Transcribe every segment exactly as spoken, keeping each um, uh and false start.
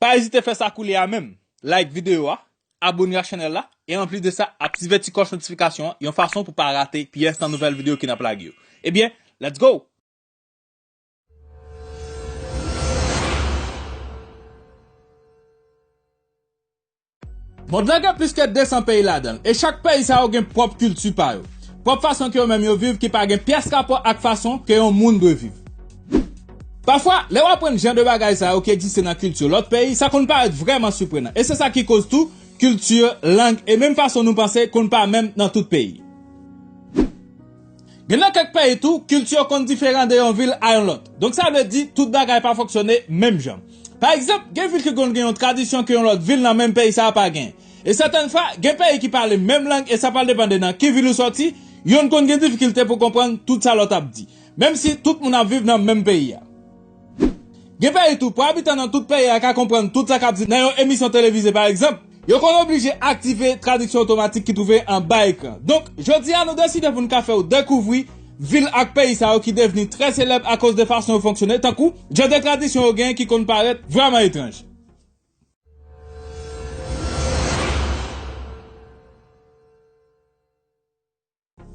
Pa ezite fè sa koulye a menm. Like videyo a, abone ak chanèl la, e anplis de sa, aktive ti klòch notifikasyon an yon fason pou pa rate pyès nan nouvèl videyo ke n ap lage yo. Ebyen, let's go! Mond lan gen plis ke de san peyi ladan l, e chak peyi sa yo gen pwòp kilti pa yo, pwòp fason ke yo menm yo viv ki pa gen pyès rapò ak fason ke yon moun dwe viv. Pafwa, lè w aprann jan de bagay sa yo ki egziste nan kilti lòt peyi, sa konn parèt vrèman siprenan, e se sa ki koz tou kilti, lang, e menm fason nou panse konn pa menm nan tout peyi. Gen nan kèk peyi tou, kilti yo konn diferan de yon vil a yon lòt. Donk sa vle di tout bagay pa fonksyone menm jan. Pa egzanp, gen vil ki konn gen yon tradisyon ke yon lòt vil nan menm peyi sa a pa gen. E sètèn fwa, gen peyi ki pale menm lang e sa pral depann de nan ki vil ou sòti, yonn konn gen difikilte pou konprann tout sa lòt ap di, menm si tout moun ap viv nan menm peyi a. Gen peyi tou, pou abitan nan tout peyi a ka konprann tout sa k ap di nan yon emisyon televize pa egzanp, yo konn oblije aktive tradiksyon otomatik ki twouve anba ekran. Donk, jodi a nou deside pou n ka fè w dekouvri vil ak peyi sa yo ki devni trè selèb akoz de fason yo fonksyone, tankou jan de tradisyon yo genyen ki konn parèt vrèman etranj.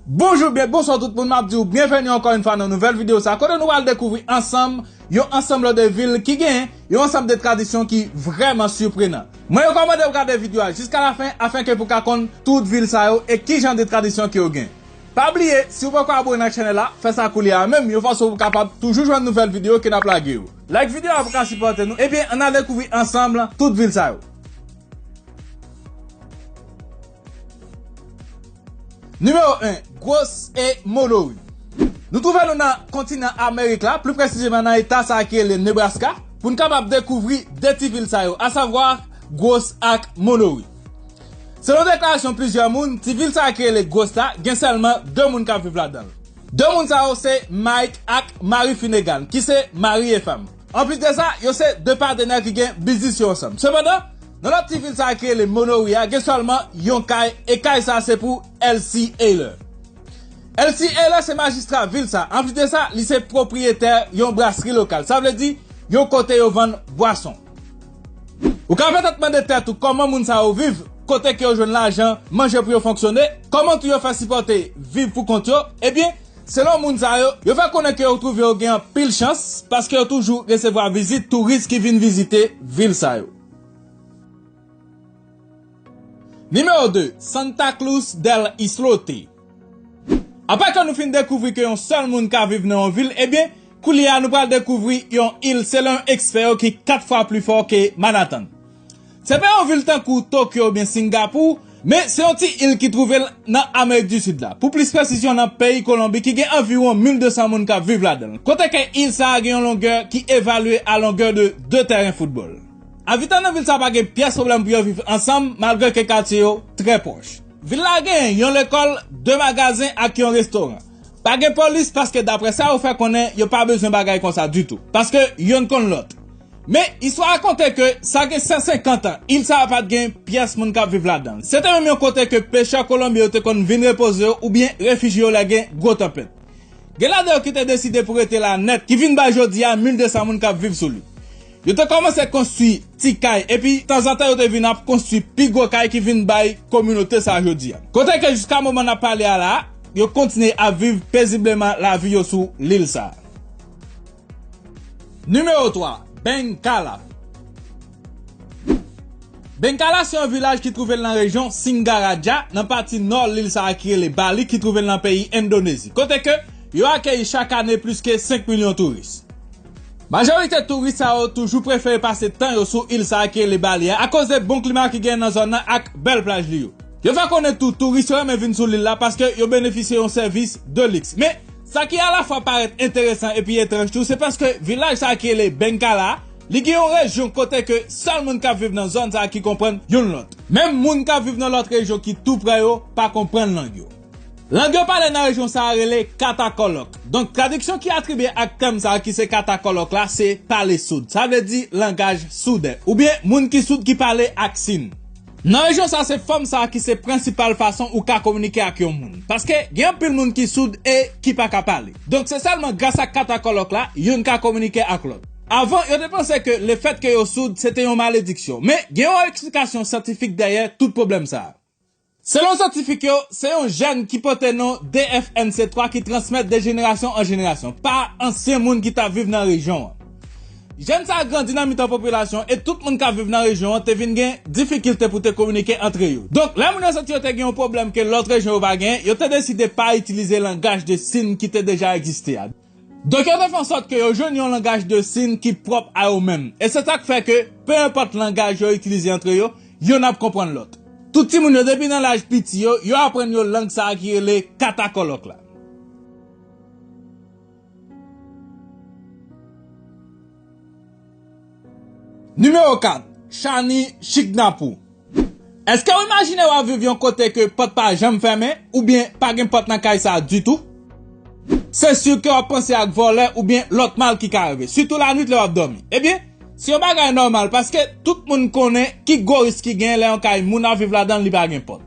Bonjou, byen, bonswa tout moun, m ap di w byenveni ankò yon fwa nan nouvèl videyo sa, kote nou pral dekouvri ansanm yon ansanm de vil ki gen yon ansanm de tradisyon ki vrèman siprenan. Mwen rekòmande w gade videyo a jiska lafen afenke pou ka konn tout vil sa yo e ki jan de tradisyon ke yo gen. Pa bliye, si w poko abone ak chanèl la, fè sa koulye a menm, yon fason pou w kapab toujou jwenn nouvèl videyo ke n ap lage yo. Like videyo a pou ka sipòte nou, ebyen, ann al dekouvri ansanm tout vil sa yo. Nimewo en, Grosse et Monnorie. Nou twouve nou nan kontinan Amerik la, pli presizeman nan eta sa a ki rele Nebraska, pou n kapab dekouvri de ti vil sa yo, asavwa Grosse ak Monnorie. Selon deklarasyon plizyè moun, ti vil sa a ki rele Grosse la, gen sèlman de moun k ap viv ladan l. De moun sa yo se Mike ak Mary Finnegan, ki se mari e fanm. Anplis de sa, yo se de patnè ki gen biznis yo ansanm. Sepandan, nan lòt ti vil sa a ki rele Monnorie a, gen sèlman yon kay, e kay sa a se pou Elsie Heller. Elsie Heller se majistra vil sa. Anplis de sa, li se pwopriyetè yon brasri lokal. Sa vle di, yon kote yo vann bwason. Ou ka petèt mande tèt ou kòman moun sa yo viv, kote ke yo jwenn lajan, manje pou yo fonksyone, kòman tou yo fè sipòte viv pou kont yo. Ebyen, selon moun sa yo, yo fè konnen ke yo twouve yo gen anpil chans, paske yo toujou resevwa vizit touris ki vin vizite vil sa yo. Nimewo de, Santa Cruz del Islote. Apre ke nou fin dekouvri ke yon sèl moun ka viv nan yon vil, ebyen, koulye a nou pral dekouvri yon il selon ekspè yo ki kat fwa pli fò ke Manhattan. Se pa yon vil tankou Tokyo oubyen Singapou, men se yon ti il ki twouve l nan Amerik di Sid la. Pou plis presizyon, nan peyi Kolonbi ki gen anviwon mil de san moun k ap viv ladan l. Kote ke il sa a gen yon longè ki evalye a longè de de tèren foutbòl. Abitan nan vil sa pa gen pyès pwoblèm pou yo viv ansanm, malgre ke katye yo trè pwòch. Vil la genyen yon lekòl, de magazen ak yon restoran. Pa gen polis paske daprè sa yo fè konnen yo pa bezwen bagay konsa ditou, paske yonn konn lòt. Men, istwa a konte ke sa gen san senkant an, il sa a pa t gen pyès moun k ap viv ladan l. Se te menm yon kote ke pechè kolonbyen yo te konn vin repoze yo oubyen refijye yo lè gen gwo tanpèt. Gen ladan yo ki te deside pou rete la nèt, ki vin bay jodi a mil de san moun k ap viv sou li. Yo te kòmanse konstwi ti kay, epi tanzantan yo te vin ap konstwi pi gwo kay ki vin bay kominote sa a jodi a. Kote ke jiska moman n ap pale a la a, yo kontinye ap viv pezibleman lavi yo sou lil sa a. Nimewo twa, Benkala. Benkala se yon vilaj ki twouve l nan rejyon Singaraja, nan pati nò lil sa a ki rele Bali, ki twouve l nan peyi Endonezi, kote ke yo akeyi chak ane plis ke senk milyon touris. Majorite touris sa yo toujou prefere pase tan yo sou il sa a ki rele Bali a, akoz de bon klima ki gen nan zòn nan ak bèl plaj li yo. Yo fè konnen tou, touris yo renmen vin sou lil la paske yo benefisye yon sèvis de liks. Men, sa ki alafwa parèt enteresan epi etranj tou, se paske vilaj sa a ki rele Benkala a, li gen yon rejyon kote ke sèl moun k ap viv nan zòn sa a ki konprann youn lòt. Menm moun k ap viv nan lòt rejyon ki tou prè yo pa konprann lang yo. Lang yo pale nan rejyon sa a rele katakòlòk. Donk, tradiksyon ki atribye ak tèm sa a ki se katakòlòk la, se pale soud. Sa vle di langaj souden, oubyen moun ki soud ki pale ak siy. Nan rejyon sa a, se fòm sa a ki se prensipal fason ou ka kominike ak yon moun. Paske gen anpil moun ki soud e ki pa ka pale. Donk, se sèlman gras ak katakòlòk la, youn ka kominike ak lòt. Avan, yo te panse ke lefèt ke yo soud, se te yon malediksyon. Men, gen yon eksplikasyon syantifik dèyè tout pwoblèm sa a. Selon syantifik yo, se yon jèn ki pote non D F N C twa ki transmèt de jenerasyon an jenerasyon pa ansyen moun ki t ap viv nan rejyon an. Jèn sa a grandi nan mitan popilasyon e tout moun k ap viv nan rejyon an te vin gen difikilte pou te kominike antre yo. Donk, lè moun yo santi yo te gen yon pwoblèm ke lòt rejyon yo pa gen, yo te deside pa itilize langaj de sin ki te deja egziste a. Donk, yo te fè ansòt ke yo jwenn yon langaj de sin ki pwòp a yo menm. E se sa k fè ke, pe enpòt langaj yo itilize antre yo, yonn ap konprann lòt. Tout timoun yo, depi nan laj piti yo, yo aprann yo lang sa a ki rele katakòlòk la. Nimewo kat, Shani Chiknapu. Èske w imajine w ap viv yon kote ke pòt pa janm fèmen, oubyen pa gen pòt nan kay sa a ditou? Se si ke w ap panse ak vòlè oubyen lòt mal ki ka rive, sitou lannuit lè w ap dòmi. Ebyen, se yon bagay nòmal, paske tout moun konnen ki gwo risk ki gen lè yon kay moun ap viv ladan l li pa gen pòt.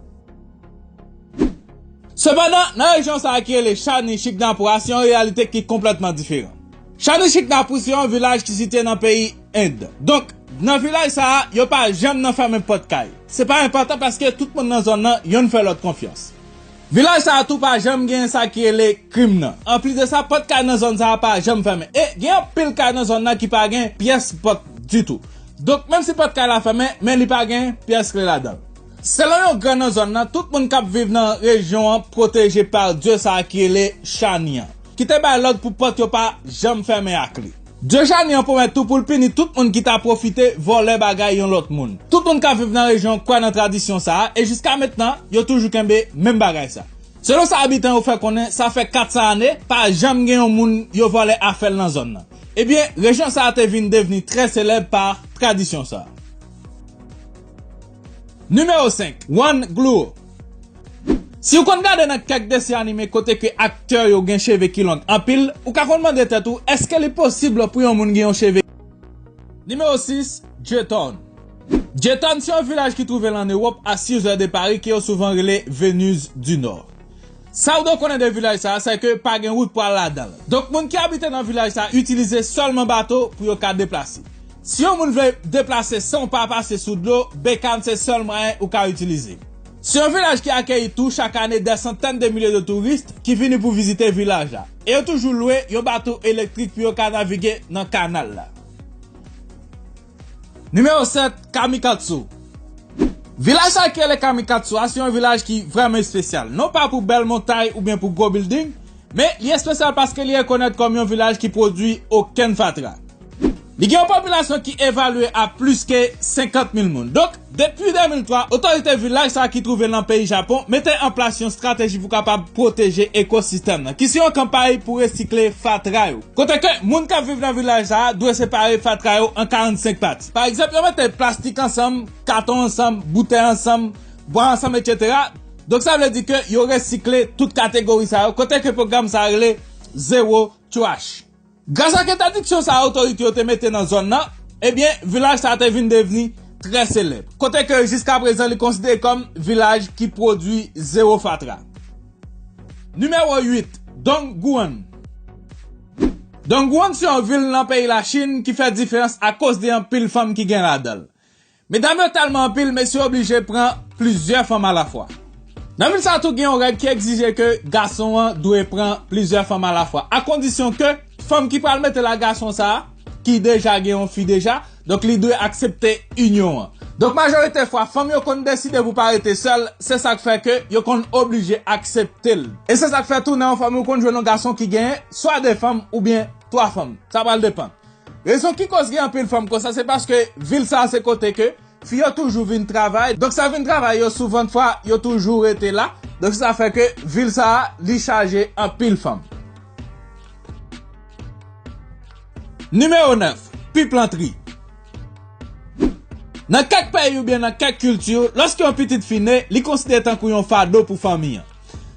Sepandan, nan rejyon sa a ki rele Shani Chiknapu a, se yon reyalite ki konplètman diferan. Shani Chiknapu se yon vilaj ki sitiye nan peyi End. Donk, nan vilaj sa a, yo pa janm nan fèmen pòt kay. Se pa enpòtan paske tout moun nan zòn nan, yonn fè lòt konfyans. Vilaj sa a tou pa janm gen sa ki rele krim nan. Anplis de sa, pòt kay nan zòn sa a pa janm fèmen. E gen anpil kay nan zòn nan ki pa gen pyès pòt ditou. Donk, menm si pòt kay la fèmen, men li pa gen pyès kle ladan l. Selon yon gran nan zòn nan, tout moun k ap viv nan rejyon an pwoteje pa dye sa a ki rele Shani an, ki te bay lòd pou pòt yo pa janm fèmen ak li. Dye Shani an pwomèt tou pou l pini tout moun ki ta pwofite vòlè bagay yon lòt moun. Tout moun k ap viv nan rejyon an kwè nan tradisyon sa a, e jiska mentnan, yo toujou kenbe menm bagay sa. Selon sa abitan yo fè konnen, sa fè kat san ane, pa janm gen yon moun yo vòlè afè l nan zòn nan. Ebyen, rejyon sa a te vin devni trè selèb pa tradisyon sa a. Nimewo senk, One Glue. Si w konn gade nan kèk desen anime kote ke aktè yo gen cheve ki long anpil, ou ka konn mande tèt ou, èske li posib pou yon moun gen yon cheve? Nimewo sis, Jethorn. Jethorn se yon vilaj ki twouve l ann Ewòp a sis zè de Pari ke yo souvan rele Venise du Nord. Sa w dwe konnen de vilaj sa a, se ke pa gen wout pou al ladan l. Donk, moun ki abite nan vilaj sa a itilize sèlman bato pou yo ka deplase. Si yon moun vle deplase san w pa pase sou dlo, bekàn se sèl mwayen ou ka itilize. Se yon vilaj ki akeyi tou chak ane dè santèn de milye de touris ki vini pou vizite vilaj la. E yo toujou lwe yon bato elektrik pou yo ka navige nan kanal la. Nimewo sèt, Kamikatsu. Vilaj sa ki rele Kamikatsu a se yon vilaj ki vrèman espesyal. Non pa pou bèl montay oubyen pou gwo bilding, men li espesyal paske li rekonèt kòm yon vilaj ki pwodui okenn fatra. Li gen yon popilasyon ki evalye a plis ke senkant mil moun. Donk, depi de mil twa, otorite vilaj sa ki twouve l nan peyi Japon mete an plas yon estrateji pou kapab pwoteje ekosistèm nan, ki se yon kanpay pou resikle fatra yo. Kote ke moun k ap viv nan vilaj sa a dwe separe fatra yo an karannsenk pati. Pa egzanp, yo mete plastik ansanm, katon ansanm, boutèy ansanm, bwa ansanm, etsetera. Donk, sa vle di ke yo resikle tout kategori sa yo, kote ke pwogram sa a rele Zero Trash. Gras ak entèdiksyon sa a otorite yo te mete nan zòn nan, ebyen, vilaj sa a te vin devni trè selèb. Kote ke jiska prezan li konsidere kòm vilaj ki pwodui zewo fatra. Nimewo uit, Dongguan. Dongguan se yon vil nan peyi Lachin ki fè diferans akoz de anpil fanm ki gen ladan l. Medam yo tèlman anpil, mesye oblije pran plizyè fanm alafwa. Nan vil sa a tou gen yon règ ki egzije ke gason an dwe pran plizyè fanm alafwa, akondisyon ke fanm ki pral mete l ak gason sa a, ki deja gen yon fi deja, donk li dwe aksepte inyon an. Donk majorite fwa, fanm yo konn deside pou pa rete sèl, se sa k fè ke yo konn oblije aksepte l. E se sa k fè tou nan yon fanmi ou konn jwenn yon gason ki gen swa de fanm oubyen twa fanm. Sa pral depann. Rezon ki koz gen anpil fanm konsa, se paske vil sa a se kote ke fi yo toujou vin travay. Donk sa vin travay yo, souvantfwa yo toujou rete la. Donk se sa fè ke vil sa a, li chaje anpil fanm. Nimewo nèf, Piplanti. Nan kèk peyi oubyen nan kèk kilti, lòske yon pitit fi ne, li konsidere tankou yon fado pou fanmi an.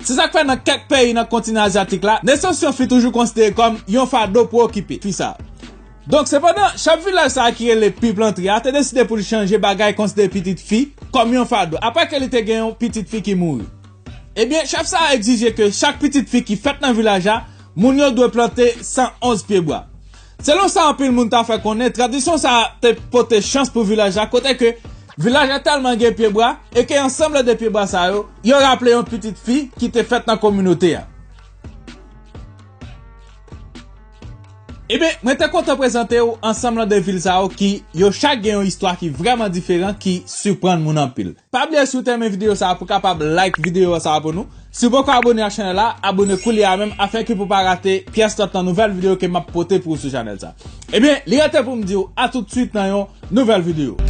Se sa k fè nan kèk peyi nan kontinan azyatik la, nesans yon fi toujou konsidere kòm yon fado pou okipe fi sa a. Donk, sepandan, chèf vilaj sa a ki rele Piplanti a te deside pou l chanje bagay konsidere pitit fi kòm yon fado, apre ke li te gen yon pitit fi ki mouri. Ebyen, chèf sa a egzije ke chak pitit fi ki fèt nan vilaj la, moun yo dwe plante san onz pye bwa. Selon sa anpil moun ta fè konnen, tradisyon sa a te pote chans pou vilaj la, kote ke vilaj la tèlman gen pyebwa, e ke ansanm de pyebwa sa yo, yo raple yon pitit fi ki te fèt nan kominote a. Ebyen, mwen te kontan prezante w ansanm de vil sa yo ki yo chak gen yon istwa ki vrèman diferan, ki siprann moun anpil. Pa bliye, si w te renmen videyo sa a, pou kapab like videyo sa a pou nou. Si w poko abone ak chanèl la, abone koulye a menm afin ke pou pa rate pyès lòt nan nouvèl videyo ke m ap pote pou ou sou chanèl sa. Ebyen, li rete pou m di w a tout swit nan yon nouvèl videyo.